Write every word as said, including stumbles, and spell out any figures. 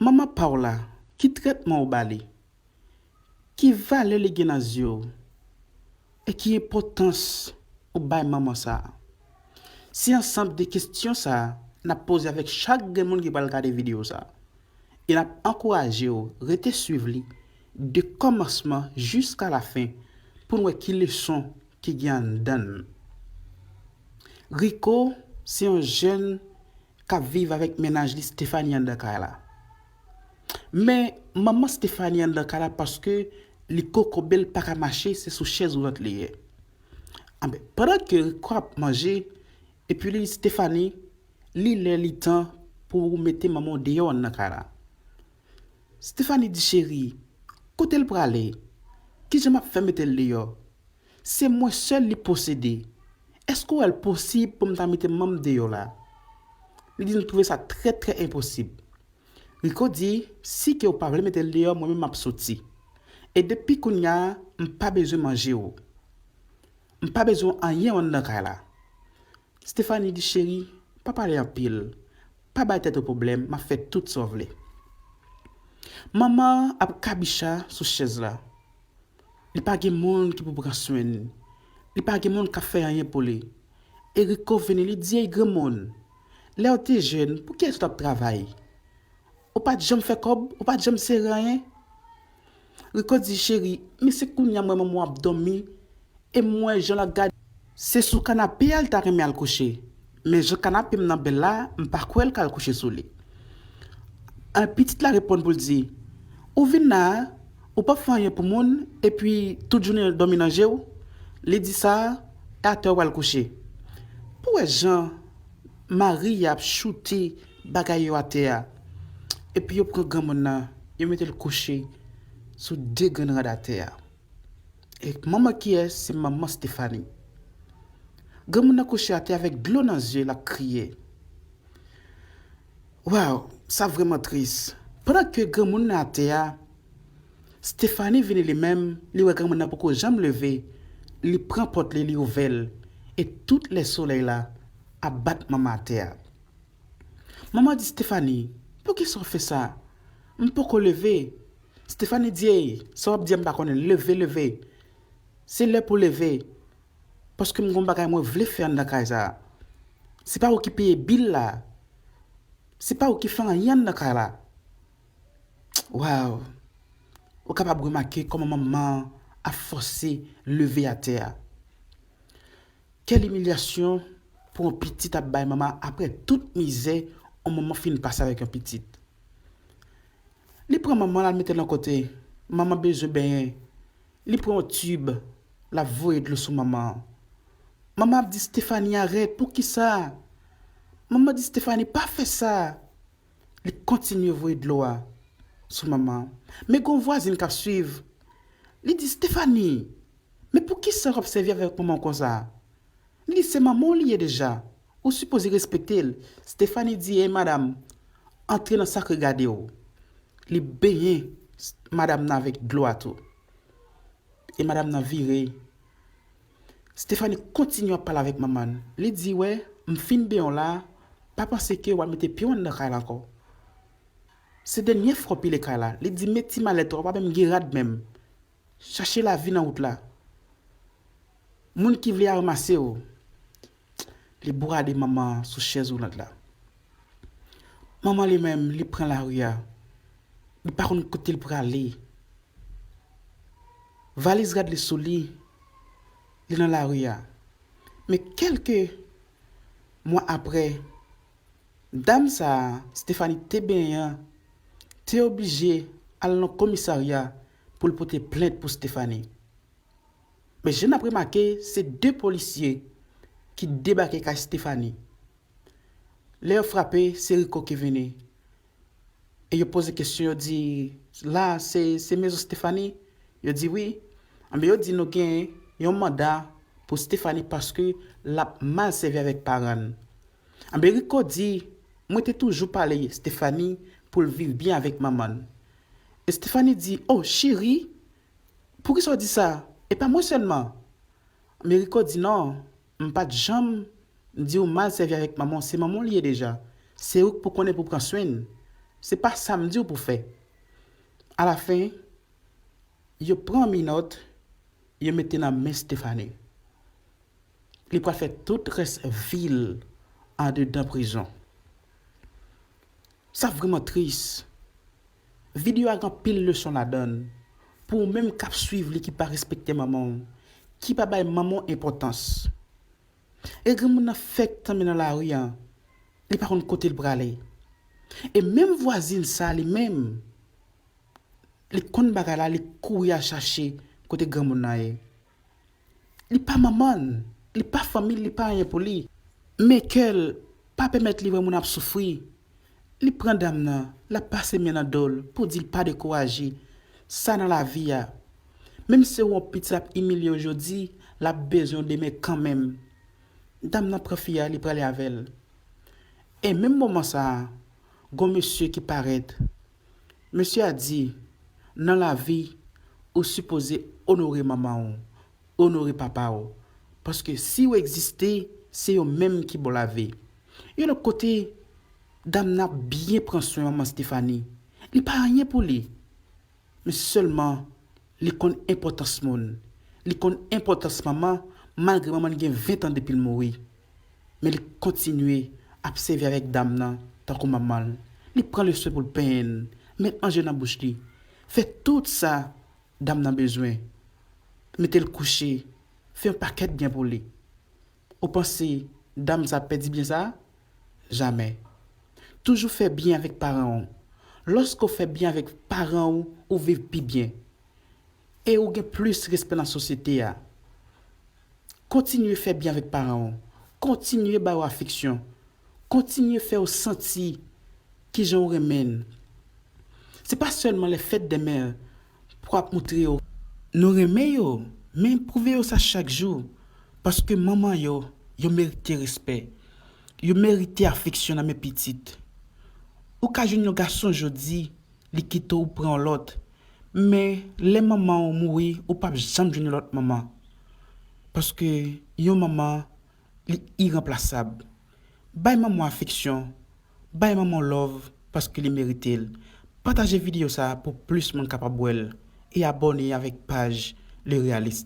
Manman pa w la, ki trètman ou ba li? Ki valè li gen nan zye w? E ki enpòtans ou bay manman sa a? Se ansanm de kesyon sa a n ap poze avèk chak grenn moun ki pral gade videyo sa a. E n ap ankouraje w rete swiv li de kòmansman jiska lafen pou n wè ki leson ki gen anndan l. Rico se yon jèn k ap viv avèk mennaj li Stephanie anndan kay la. Men manman Stephanie anndan kay la paske li kokobe l pa ka mache, se sou chèz woulant li ye. Anben, pandan ke Rico ap manje, epi li di Stephanie, li lè li tan pou ou mete manman w deyò anndan kay la. Stephanie di cheri, kote l prale? Kijan m ap fè mete l deyò? Se mwen sèl li posede. Èske w wè l posib pou m ta mete manman m deyò la? Li di nou twouve sa trè trè enposib. Rico di, si ke w pa vle mete l deyò, mwen menm m ap soti. E depi kounye a, m pa bezwen manje w. M pa bezwen anyen w anndan kay la. Stephanie di cheri, pa pale anpil. Pa bay tèt ou pwoblèm, m ap fè tout sa w vle. Manman an ap kabicha sou chèz la. Li pa gen moun ki pou pran swen li. Li pa gen moun k ap fè anyen pou li. E Rico vini, li di, ey granmoun, lè w te jèn, pou kiyès ou t ap travay? Ou pa t janm fè kòb, ou pa t janm sere anyen? Rico di, cheri, men se kounye a m wè manman w ap dòmi, e m wè jan l ap gade. Se sou kanape a l ta renmen al kouche. Men jan kanape m nan bèl la, m pa kwè l ka al kouche sou li. An pitit la reponn pou l di, ou vin la a, ou p ap fè anyen pou moun, epi tout jounen dòmi nan je w? Li di sa, e atè w pral kouche. Pou w wè jan mari a ap choute bagay yo atè a. Epi yo pran granmoun nan, yo mete l kouche sou de grenn rad atè a. E manman kiyès? Se manman Stephanie. Granmoun nan kouche atè avèk dlo nan zye l, l ap kriye. Waw, sa vrèman tris. Pandan ke granmoun nan atè a, Stephanie vini li menm, li wè granmoun nan poko janm leve, li pran pòt li, li ouvè l, e tout lè solèy la ap bat manman atè a. Manman di Stephanie, poukisa w fè sa? M poko leve. Stephanie di, ey, sa w ap di a m pa konnen, leve, leve. Se lè pou w leve. Paske m gon bagay mwen vle fè anndan kay sa a. Se pa ou ki peye bil la. Se pa ou ki fè anyen anndan kay la. Waw. Ou kapab remake kòman manman an ap fòse leve atè a. Kèl imilyasyon pou yon pitit ap bay manman apre tout mizè yon manman fin pase avèk yon pitit. Li pran manman l al mete l yon kote. Manman bezwen benyen. Li pran yon tib, l ap voye dlo sou manman an. Manman ap di Stephanie, arèt, poukisa? Manman di Stephanie, pa fè sa. Li kontinye voye dlo a sou manman an. Men gon vwazin k ap swiv. Li di, Stephanie, men poukisa w ap sèvi avèk manman w konsa? Li di, se manman w li ye deja. Ou sipoze respekte l. Stephanie di, ey madanm, antre nan sak regade w. Li benyen madanm nan avèk dlo a tou. E madanm nan vire. Stephanie kontinye ap pale avèk manman l. Li di, wè, m fin benyen w la, pa panse ke w al mete pye w anndan kay la ankò. Se dènye fwa w pile kay la. Li di, men ti malèt ou a, w pa menm gen rad menm. Chache lavi nan wout la. Moun ki vle a ranmase w. Li bwade manman an sou chèz woulant la. Manman li menm, li pran lari a. Li pa konn kote l prale. Valiz rad li sou li, li nan lari a. Men kèlke mwa apre, dam sa a, Stephanie te benyen an, te oblije al nan komisarya pou l pote plent pou Stephanie. Men jan n ap remake, se de polisye ki debake kay Stephanie. Lè yo frape, se Rico ki vini. E yo poze kesyon, yo di, la, se, se mezon Stephanie? Yo di wi. Anben, yo di nou gen yon manda pou Stephanie paske l ap mal sèvi avèk paran l. Anben, Rico di, mwen te toujou pale Stephanie pou l viv byen avèk manman l. E Stephanie di, o, cheri, poukisa w di sa? E pa mwen sèlman. Men Rico di, non, m pa t janm di w mal sèvi avèk manman w, se manman w li ye deja. Se ou k pou konnen pou pran swen l. Se pa sa m di w pou fè. Alafen, yo pran Minòt, yo mete nan men Stephanie. Li pral fè tout rès vi l andedan prizon. Sa vrèman tris. Videyo a gen anpil leson ladan l. Pou ou menm k ap swiv li ki pa respekte manman w, ki pa bay manman w enpòtans. E granmoun nan fèk tanmen nan lari a, li pa konn kote l prale. E menm vwazin sa li menm, li konn bagay la, li kouri al chache kote granmoun nan ye. Li pa manman l, li pa fanmi l, li pa anyen pou li. Men kè l pa pèmèt li wè moun ap soufri. Li pran dam nan, l ap pase men nan do l pou di l pa dekouraje. Sa nan lavi a. Menm si se yon pitit l ap imilye w jodi, l ap bezwen w demen kanmenm. Dam nan pran fi a, li prale avè l. E menm moman sa a, gon mesye ki parèt. Mesye a di, nan lavi, ou sipoze onore manman w, onore papa w. Paske si w egziste, se yo menm ki ba w lavi. Yon lòt kote, dam nan ap byen pran swen manman Stephanie. Li pa anyen pou li. Men sèlman, li konn enpòtans moun. Li konn enpòtans manman, malgre manman l gen ven tan depi l mouri. Men li kontinye ap sèvi avèk dam nan tankou manman l. Li pran leswen pou l penyen l, met manje nan bouch li. Fè tout sa dam nan bezwen. Mete l kouche, fè yon pakèt byen pou li. Ou panse dam sa ap pèdi byen sa? Jamè. Toujou fè byen avèk paran w. Lòske w fè byen avèk paran w, ou viv pi byen. E ou gen plis respè nan sosyete a. Kontinye fè byen avèk paran w. Kontinye ba yo afeksyon. Kontinye fè yo santi kijan w renmen l. Se pa sèlman lè fèt dè mè pou ap moutre yo nou renmen yo, men pwouve yo sa chak jou. Paske manman yo, yo merite respè. Yo merite afeksyon nan men pitit. Ou ka jwenn yon gason jodi, li kite w pran yon lòt. Men lè manman w mouri, ou p ap janm jwenn yon lòt manman. Paske yon manman, li iranplasab. Bay manman w afeksyon, bay manman w love paske li merite l. Pataje videyo sa a pou plis moun kapab wè l e abòne avèk paj Le Realist.